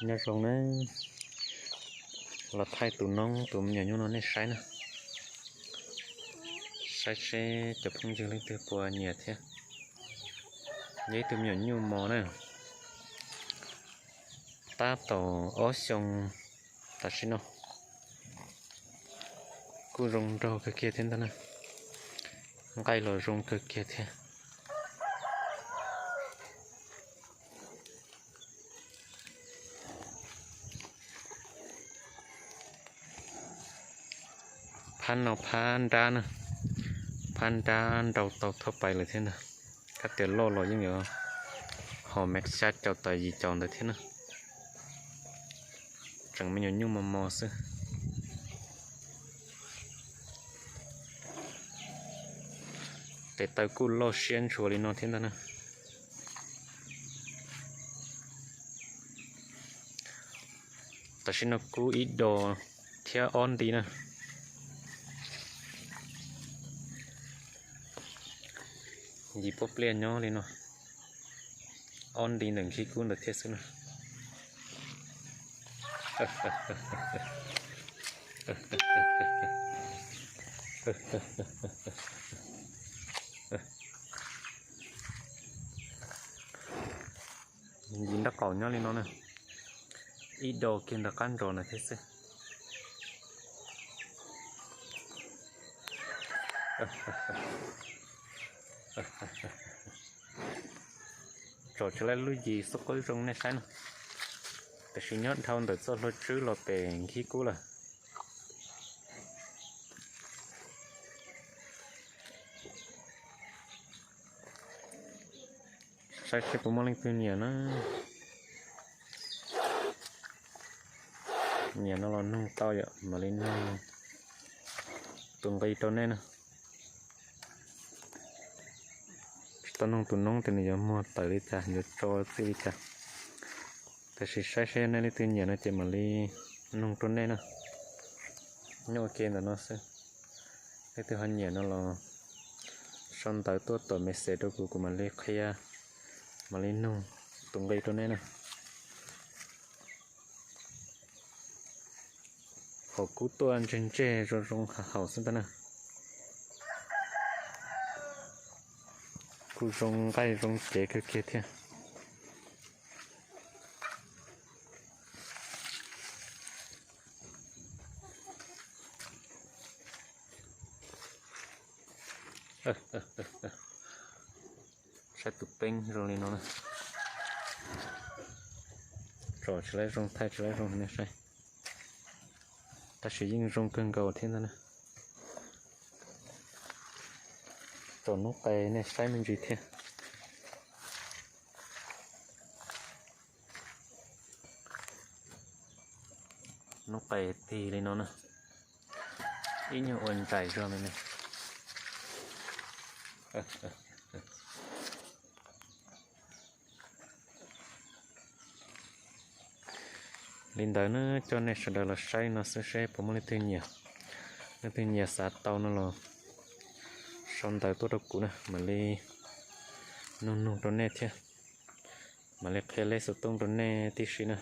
Nyob zoo na, los thaij tus noob tus me nyuam nyuj no nej saib na, saib seb cov phooj ywg leej twg puas nyiam thiab. Yog ib tug me nyuam nyuj mos na, tab tom ob xyoo tam sim no, kuj zoo nraug kawg kiag thiab ntag na, nqaij los zoo kawg kiag thiab. Phab no phab nrab na, phab nrab nrau tau thauj pais lawm thiab ntag. Kab tias loj los yeej yuav ho mev xya caum tawm yim caum ntawd thiab na. Tseem me nyuam nyuj mos mos xwb. Tes taw kuj loj siab ntshua li no thiab ntag na. Tam sim no kub ib dos thiab ob nti na. Yim pob pliaj nyob li no, ob nti ntawm nkhib kub ntawd thiab xwb na. Yim nrab qaum nyob li no na, ib do kiag ntawm qab ntsov ntawd thiab xwb. Tsom tsis laib lub yim xub qaub zoo nej saib no, tiam sis nyob dhau ntawm txoj hlua tswb los pem nkhib kub lawm. Saib seb puas muaj leej twg nyiam na. Nyiam no los nug tau yom, mam li nug tus nqi rau nej na. Tsis tau nug tus noob tias nws yuav muag tawm li cas, yuav tso txij li cas. Tiam sis saib seb nej leej twg nyiam no ces mam li nug rau nej na. Nyob ua ke ntawm no xwb. Leej twg ho nyiam no los sau ntawv tuaj tom message rau kuv, kuv mam li qhia, mam li nug tus nqi rau nej na. Hom kub tuaj ntseg ntseg zoo zoo haum xwb ntag na. Kuj zoo nqaij zoo cev kawg kiag thiab. Saib tus peeb zoo li no na. Tsom tsis laib zoo, thaij tsis laib zoo nej saib, tab sis yeej zoo kawg nkaus thiab ntag na. Tsom hnub qes nej saib me ntsis thiab. Hnub qes tig li no na, ib nyuag ua ntsais zog li ne. Li ntawd na, coj nej sawv daws los saib no xwb seb puas muaj leej twg nyiam. Leej twg nyiam xav tau no los sau ntawv tuaj rau kuv na, mam li nug nug rau nej thiab, mam li qhia lej xov tooj rau nej tib si na.